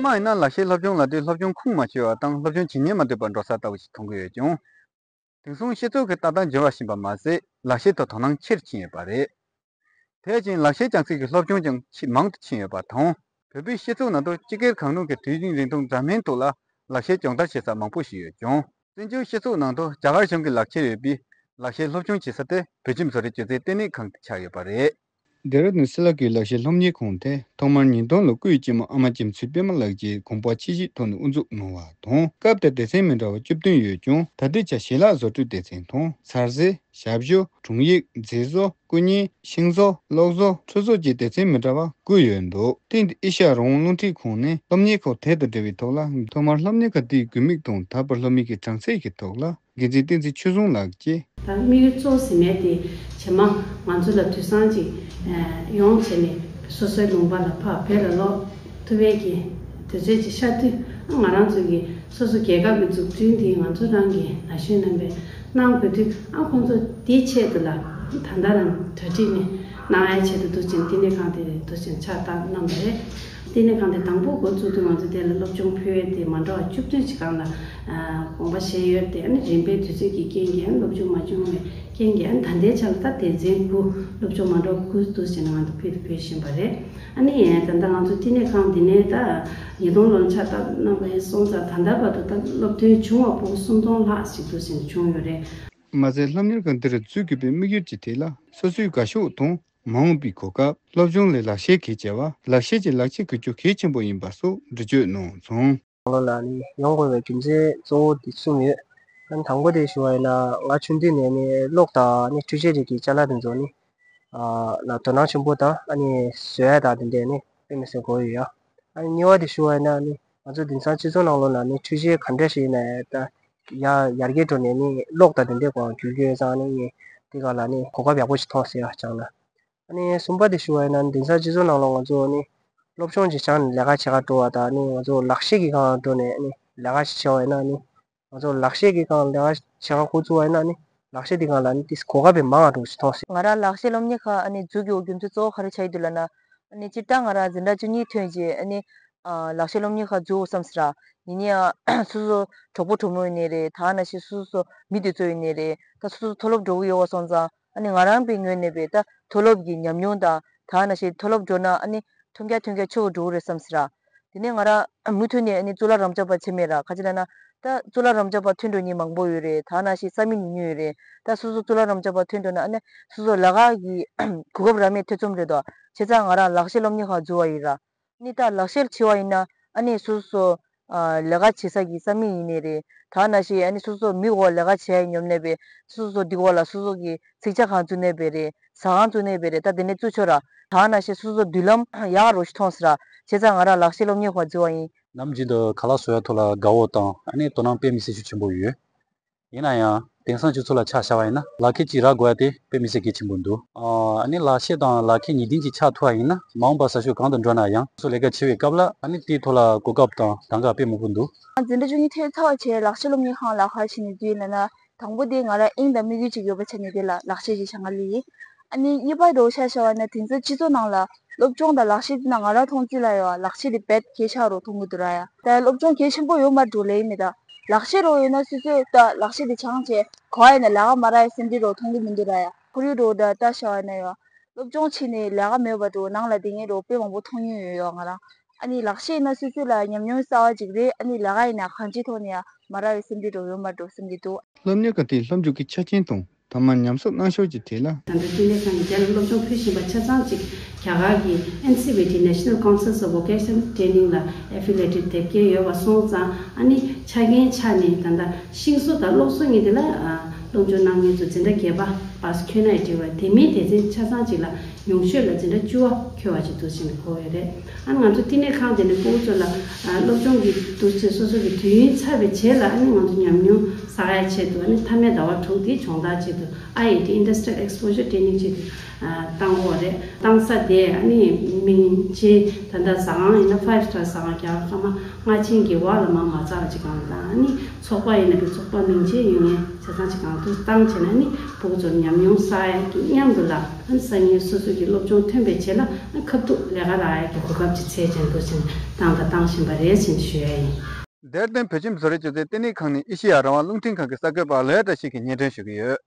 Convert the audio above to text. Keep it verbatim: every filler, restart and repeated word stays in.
མ་ཡིན་ན་ལག་ཤེས་སློབ་སྦྱོང་ལ་དུས་སློབ་སྦྱོང་ཁུངས་མ་འཁྱོལ་བ་དང་སློབ་སྦྱོང་ཇི་སྙེད་མ་ཐུབ་པར་འགྲོ་ས་ལྟ་བུ་ཞིག་མཐོང་གི་ཡོད་ཀྱང་། དེང་སང་སྤྱི་ཚོགས་ཀྱི་ལྟ་སྟངས་འགྱུར་བ་ཕྱིན་པ་མ་ཟད་ལག་ཤེས་ཐོབ་ཐང་ཆེར་ཕྱིན་ཡོད་པ་རེད། དེ་བཞིན་ལག་ཤེས་སྦྱང་སའི་སློབ་སྦྱོང་ཀྱང་ཆེས་མང་དུ་ཕྱིན་ཡོད་པ་དང་། བོད་པའི་སྤྱི་ཚོགས་ནང་དུ་སྤྱི་སྒེར་གང་རུང་གི་དུས་ཡུན་རིང་ཐུང་འདྲ་མིན་ཐོག་ལ་ལག་ཤེས་སྦྱོང་བརྡར་བྱེད་ས་མང་པོ་ཞིག་ཡོད་ཀྱང་། བཙན་བྱོལ་སྤྱི་ཚོགས་ནང་དུ་རྒྱ་གར་གཞུང་གི་ལག་ཁྱེར་ཡོད་པའི་ལག་ཤེས་སློབ་སྦྱོང་བྱེད་ས་དེ་བོད་ཁྱིམ་བཟོ་རིག་སྒྱུ་རྩལ་ལྟེ་གནས་ཁང་དུ་ཆགས་ཡོད་པ་རེད། ལྡེ་ར་ལྡུན་སི་ལ་ཀུའི་ལག་ཤེས་སློབ་གཉེར་ཁང་དེ་ཐོག་མར་ཉིས་སྟོང་ལོར་སྐུའི་སྐྱེས་མ་ཨ་མ་འཇམ་ཚུལ་པད་མ་ལགས་ཀྱིས་དགོངས་པ་ཆེ་བཞེས་ཐོག་ནས་དབུ་འཛུགས་གནང་བ་དང་། སྐབས་དེར་སྡེ་ཚན་མི་འདྲ་བ་བཅུ་བདུན་ཡོད་ཀྱང་། ད་ལྟའི་ཆར་ཞལ་ལག་བཟོ་སྐྲུན་སྡེ་ཚན་དང་། འཚར་ཟས། ཞབས་ཞུ། དྲུང་ཡིག། མཛེས་བཟོ། སྐུ་བརྙན། ཤིང་བཟོ། གློག་བཟོ། ཁྲུས་བཟོ་བཅས་སྡེ་ཚན་མི་འདྲ་བ་དགུ་ཡོད་འདུག་དེ་ཡིན་དུས་ཨེ་ཤ་ཡ་རང་དབང་རླུང་འཕྲིན་ཁང་ནས་སློབ་གཉེར་ཁག་དེ་དང་འབྲེལ་བའི་ཐོག་ལ། ཐོག་མར་སློབ་གཉེར་ཁང་དེའི་དགོས་དམིགས་དང་ད་བར་སློབ་གཉེར་གྱི་གྲངས་ཚད་ཀྱི་ཐོག་ལ་འགན་འཛིན་བསྟན་འཛིན་ཆོས་བཟང་ལགས་ཀྱིས། ད་དམིགས་ཡུལ་གཙོ་བོ་ཟེར་མཁན་དེ་རྗེས་མ་ང་ཚོ་ལ་དུས་སང་ཅིག་ཡོང་བྱས་ནས་སོ་སོའི་ལུང་པ་ལ་ཕར་བོད་ལ་ལོག་ཐུབ་པའི་གི་དུས་ཚོད་ཅིག་ཤར་དུས། ང་རང་ཚོ་གི་སོ་སོ་རྒྱལ་ཁབ་ཀྱི་འཛུགས་སྐྲུན་དེ་ང་ཚོ་རང་གི་ན་གཞོན་རྣམ་པས་གནང་དགོས་དུས། ཨ་ཁོང་ཚོ་དེའི་ཆེད་དུ་ལ་ད་ལྟ་རང་གྲ་སྒྲིག་ནས་གནང་ཡའི་ཆེད་དུ་འདུག་ཅིང་། བསྟི་གནས་ཁང་དེ་འདུག་ཅིང་ཕྱག་བཏབ་གནང་བ་རེད། བསྟི་གནས་ཁང་དེ་དང་པོ་འགོ་བཙུགས་དུས་ང་ཚོ་དེ་ལ་སློབ་སྦྱོང་ཕུལ་ཡས་དེ་མ་འདྲ་བ་བཅུ་བདུན་ཞིག་སྒང་ལ་དགོངས་པ་བཞེས་ཡོད་དེ། ཨ་ནི་རིམ་པས་དུས་ཚོད་ཀྱི་རྐྱེན་གྱིས་ཨ་ནི་སློབ་སྦྱོང་མ་བྱུང་བའི་རྐྱེན་གྱིས། ཨ་ནི་ད་ལྟའི་ཆར་ལ་ད་སྡེ་ཚན་དགུ། སློབ་སྦྱོང་མ་འདྲ་བ་དགུ་འདུག་ཅིང་ང་ཚོ་ཕུལ་དུ་ཕུལ་བཞིན་པ་རེད། ཨ་ནི་ད་ལྟ་ང་ཚོ་བསྟི་གནས་ཁང་འདི་ནས་ད་ཉིས་སྟོང་ལོར་ཕྱག་བཏབ་གནང་བ་ཡིན་སོང་ཙང་། ད་ལྟ་བར་དུ་ད་སློབ་ཐོན་བྱུང་བ་ཕྲུ་གུ་སུམ་སྟོང་ལྷག་ཞིག་འདུག་ཟིན་བྱུང་ཡོད་རེད། མ་ཟད་སློབ་གཉེར་ཁང་འདིར་འཛུལ་དགོས་པའི་དམིགས་ཡུལ་གྱི་ཐད་ལ་སོ་སོའི་དགའ་ཕྱོགས་དང་མ་འོངས་པའི་གོ་སྐབས། སློབ་སྦྱོང་ལས་ལག་ཤེས་གལ་ཆེ་བ། ལག་ཤེས་ཀྱི་ལག་ཆས་འགུལ་སྐྱོད་གལ་ཆེན་པོ་ཡིན་པ་སོགས་འགྲེལ་བརྗོད་གནང་སོང་། ནང་ལོགས་ལ་ནི་ཡོང་དགོས་པའི་རྒྱུ་མཚན་གཙོ་བོ་དེ་གསུམ་ཡོད། ཨ་ནི་དང་པོ་དེ་ཞུ་བ་ཡིན་ན། ང་ཆུང་དུས་ནས་ནི་གློག་དང་ནི་འཕྲུལ་ཆས་རིགས་ཀྱི་ཅ་ལག་དེ་ཚོ་ནི་ཨ་ལ་དོ་སྣང་ཆེན་པོ་དང་། ཨ་ནི་བཟོ་ཡ་དང་དེ་འདྲས་ནི་དཔེ་མི་སྲིད་དགའ་པོ་ཡོད་ཡ། ཨ་ནི་གཉིས་པ་དེ་ཞུ་བ་ཡིན་ན་ནི། ང་ཚོ་དེང་སང་སྤྱི་ཚོགས་ནང་ལོགས་ལ་ནི་འཕྲུལ་ཆས་ག་འདྲ་ཞིག་ཡིན་ན་ཡང་ད་ཡར་ཡར་རྒྱས་འགྲོ་ནས་ནི་གློག་དང་དེ་འདྲས་སྒང་འགྱུར་གྱི་ཡོད་ཙང་ནི། ངས་དེ་སྒང་ལ་ནི་གོ་སྐབས་ཡག་པོ་ཞིག་མཐོང་སོང་ཡ། སྦྱངས་ན། ཨ་ནི་གསུམ་པ་དེ་ཞུ་བ་ཡིན་ན། དེང་སང་སྤྱི་ཚོགས་ནང་ལོགས་ང་ཚོ་ནི་སློབ་སྦྱོང་ཅིག་སྦྱངས་ནས་ལས་ཀ་བྱེད་གར་འགྲོ་བ་དང་། ནི་ང་ཚོ་ལག་ཤེས་ཀྱི་སྒང་འགྲོ་ནས་ནི་ལས་ཀ་ཞིག་བྱེད་པ་ཡིན་ན་ནི། ང་ཚོ་ལག་ཤེས་ཀྱི་སྒང་ལས་ཀ་བྱེད་གར་འགོ་བཙུགས་པ་ཡིན་ན་ནི། ལག་ཤེས་དེ་སྒང་ལ་ནི་ཏིས་གོ་སྐབས་དཔེ་མང་བ་འདྲ་ཞིག་མཐོང་སོང་། ང་རང་ལག་ཤེས་སློབ་གཉེར་ཁང་ཨ་ནི་འཛུགས་རྒྱུ་རྒྱུ་མཚན་གཙོ་བོ་ག་རེ་ཆགས་ཀྱི་འདུག་ལབ་ན། ཨ་ནི་སྤྱིར་བཏང་ང་རང་འཛིན་གྲྭ་བཅུ་གཉིས་ཐོན་རྗེས་ཨ་ནི་ཨ་ལག་ཤེས་སློབ་གཉེར་ཁང་འཛུགས་དགོས་བསམ་ཟེར་ར། ཡིན་ནའི་ཡང་སོ་སོ་གྲོགས་པོ་གྲོགས་མོ་ཡིན་ནའི་རེད། ད་ནང་བཞིན་སོ་སོ་མི་དེ་ཚོ་ཡིན་ནའི་རེད། ད་སོ་སོ་མཐོ་སློབ་འགྲོ་གི་ཡོད་པ་སོང་ཙང་། ཨ་ནི་ང་རང་པའི་ངོས་ནས་པའི་ད་མཐོ་སློབ་ཀྱི་ཉམས་མྱོང་དང་། ད་ནང་བཞིན་མཐོ་སློབ་འགྲོ་ན་ཨ་ནི་ཐོན་རྒྱ་ཐོན་རྒྱ་ཆེ་བོ་འགྲོ་གི་རེད་བསམ་ཟེར་ར། དེ་ནས་ང་རང་མུ་མཐུད་ནས་ཨ་ནི་གཙུག་ལག་རབ་འབྱམས་པ་ཆེ་མེད་ར། ག་ཅི་ལབ་ན། ད་གཙུག་ལག་རབ་འབྱམས་པ་ཐོན་འགྲོ་མཁན་མང་པོ་ཡོད་རེད། ད་ནང་བཞིན་ས་མིག་ཉུང་ཉུང་ཡོད་རེད། ད་སོ་སོ་གཙུག་ལག་རབ་འབྱམས་པ་ཐོན་འགྲོ་ན་ཨ་ནི་སོ་སོ་ལས་ཀ་གི་གོ་སྐབས་རག་མེད་ཐེ་ཚོམ་རེད་དོ། བྱས་ཙང་ང་རང་ལག་ཤེས་སློབ་གཉེར་ཁང་འཛུགས་པ་ཡིན་ར། ཨ་ནི་ད་ལག་ཤེས་ཆེ་བ་ཡིན་ན་ཨ་ནི་སོ་སོ་ཨ་ལས་ཀ་བྱེད་ས་གི་ས་མིག་ཡིན་ནའི་རེད། ད་ནང་བཞིན་ཨ་ནི་སོ་སོ་མི་འོག་ལས་ཀ་བྱེད་ཡ་ཡིན་སྙམ་ནས་པའི་སོ་སོ་འདི་འོག་ལ་སོ་སོ་གི་ཚིག་ཇ་ཁང་བཙུགས་ནའི་པའི་རེད། ཟ་ཁང་བཙུགས་ནའི་པའི་རེད། ད་དེ་ནས་བཙུགས་ཆོག་ར། ད་ནང་བཞིན་སོ་སོ་མདུན་ལམ་ཡག་རོ་ཞིག་མཐོང་ཟེར་ར། བྱས་ཙང་ང་རང་ལག་ཤེས་སློབ་གཉེར་ཁང་འཛུགས་པ་ཡིན། ནམ་རྒྱུན་དུ་ཁ་ལག་བཟོ་ཡ་ཐོག་ལ་དགའ་བོ་དང་ཨ་ནི་དོ་སྣང་དཔེ་མི་སྲིད་ཤུགས་ཆེན་པོ་ཡོད། ཡིན་ན་ཡང་དེང་སང་སྤྱི་ཚོགས་ལ་ཆ་བཞག་པ་ཡིན་ན་ལག་ཁྱེར་གཅིག་རག་དགོས་ཡ་དེ་དཔེ་མི་སྲིད་གལ་ཆེན་པོ་འདུག་ཨ་ནི་ལག་ཤེས་དང་ལག་ཁྱེར་གཉིས་ལྡན་གཅིག་ཆགས་ཐུབ་པ་ཡིན་ན། མ་འོངས་པ་ཟ་ཤོས་གང་དུ་འགྲོ་ན་ཡང་སོ་སོ་ལས་ཀ་བྱེད་པའི་སྐབས་ལ་ཨ་ནི་དེའི་ཐོག་ལ་གོ་སྐབས་དང་གདམ་ག་དཔེ་མང་པོ་འདུག་འཛིན་གྲྭ་བཅུ་གཉིས་ཐོན་ཚར་བ་བྱས་ལག་ཤེས་སློབ་གཉེར་ཁང་ལ་ག་རེ་བྱས་ནས་འཛུལ་ཡིན་ལབ་ན། དང་པོ་དེ་ང་རང་དབྱིངས་དང་དམིགས་ཡུལ་གཅིག་ཡོད་པ་ཆ་ནས་དེ་ལ་ལག་ཤེས་ཅིག་སྦྱང་ག་སླེབས་ཡིན། ཨ་ནི་གཉིས་པ་རོ་ཆ་བཞག་པ་ན་དེང་སང་སྤྱི་ཚོགས་ནང་ལ་སློབ་སྦྱོང་དང་ལག་ཤེས་དེ་ན་ང་རང་མཐོང་ཚུལ་ལ་ཡོད་ལག་ཤེས་དེ་རྦད་གལ་ཆེ་རུ་མཐོང་གི་འདུག་ར་ཡ། ད་སློབ་སྦྱོང་གལ་ཆེན་པོ་ཡོད་མ་འགྲོ་ལེ་ཡིན་མེད་ད། ལག་ཤེས་རོ་ཡོད་ན་སོ་སོས་ད་ལག་ཤེས་དེ་སྦྱངས་བྱས་ག་བ་ཡིན་ན་ལས་ཀ་མ་རག་ཡ་སེམས་ཁྲལ་རོ་མཐོང་གི་མི་འདུག་ར་ཡ། ཁོར་ཡུག་རོ་ད་ལྟ་བཞག་པ་ན་ཡོད། སློབ་སྦྱོང་བྱས་ནས་ལས་ཀ་མེད་པ་འགྲོ་ནང་ལ་བསྡད་མཁན་རོ་དཔེ་མང་པོ་མཐོང་མྱོང་ཡོད་ཡོད་ང་རང་། ཨ་ནི་ལག་ཤེས་ཡིན་ན་སོ་སོ་ལ་ཉམས་མྱོང་གསར་བ་ཅིག་རེད། ཨ་ནི་ལས་ཀ་ཡིན་ན་གང་ཅིའི་ཐོག་ནས་ཡང་མ་རག་པའི་སེམས་ཁྲལ་འགྲོ་ཡོད་མ་འགྲོ་བསམ་གྱི་འདུག་སློབ་གཉེར་ཁང་དེའི་སློབ་འཇུག་གི་ཆ་རྐྱེན་དང་ཐ་མག་ཉམས་གསོ་གནང་ཕྱོགས་ཀྱི་ཐད་ལ། ད་ལྟ་བསྟི་གནས་ཁང་གི་རྒྱ་ལ་སློབ་སྦྱོང་ཕུལ་བཞིན་པ་ཆ་ཚང་ཅིག་རྒྱ་གར་གྱི་ཨེན་སི་བི་ཊི་National Council for Vocational Training ལ་ཨེ་ཕི་ལེ་ཊེཌ་དེབ་སྐྱེལ་ཡོད་པ་སོང་ཙང་། ཨ་ནི་ཆ་རྐྱེན་ཆ་ནས་ད་ལྟ་ཤིང་བཟོ་དང་གློག་བཟོ་གཉིས་དེ་ལ་ཨ་སློབ་སྦྱོང་གནང་མཁན་ཚོ་འཛིན་གྲྭ་བརྒྱད་པ་པཱ་སི་འཁྱོལ་ན་ཡང་འགྲིག་པ་རེད། དེ་མིན་སྡེ་ཚན་ཆ་ཚང་ཅིག་ལ་ཉུང་ཤོས་ལ་འཛིན་གྲྭ་བཅུ་པ་འཁྱོལ་བ་ཅིག་འདུག་ཟེར་ནས་གོ་ཡོད་རེད། ཨ་ནི་ང་ཚོ་བསྟི་གནས་ཁང་དེ་ནས་ཕྲུ་གུ་ཚོ་ལ་ཨ་སློབ་སྦྱོང་གི་འདུག་ཅེས་སོ་སོ་གི་དུས་ཡུན་ཚར་བའི་རྗེས་ལ་ཨ་ནི་ང་ཚོ་ཉམས་མྱོང་བསགས་ཡ་ཆེད་དུ། ཨ་ནི་མཐའ་མའི་ཟླ་བ་དྲུག་དེ་སྦྱོང་བརྡར་ཆེད་དུ་ཨའི་ཨེ་ཊི་Industrial Exposure Training ཆེད་དུ་ཨ་བཏང་ཡོད་རེད། བཏང་ས་དེ་ཨ་ནི་མིང་ཆེན་ད་ལྟ་ཟ་ཁང་ཡིན་ན་ཕའིབ་སི་ཊར་ཟ་ཁང་རྒྱ་གར་ཁ་མ་ལྔ་ཆེན་གྱི་འོག་ལ་མར་མ་རྩ་བ་ཅིག་གང་དང་། ཨ་ནི་ཚོགས་པ་ཡིན་ན་གི་ཚོགས་པ་མིང་ཆེན་ཡོད་མཁན་ཆ་ཚང་ཅིག་གང་དུ་བཏང་བྱས་ན་ཨ་ནི་ཕྲུ་གུ་ཚོར་ཉམས་ ཉུང་གསར་ཡག་གི་མཉམ་དུ་ལ་སང་ཉིན་སོ་སོ་གི་སློབ་སྦྱོང་ཐོན་པའི་རྗེས་ལ་ཁ་ཐུག་ལས་ཀ་ལ་ཡག་གི་གོ་སྐབས་ཅིག་ཚད་ཅན་འདུག་ཅིང་བཏང་དང་བཏང་བཞིན་པ་རེད་ཅེས་ཞུ་ཡ་ཡིན། དེར་བརྟེན་བོད་ཁྱིམ་བཟོ་རིག་སྤྱོད་ཚན་ལྟེ་གནས་ཁང་ནས་ཨེ་ཤེ་ཡ་རང་དབང་རླུང་འཕྲིན་ཁང་གི་གསར་འགོད་པ་ལོའི་བཀྲ་ཤིས་ཀྱིས་སྙན་སྒྲོན་ཞུ་གི་ཡོད།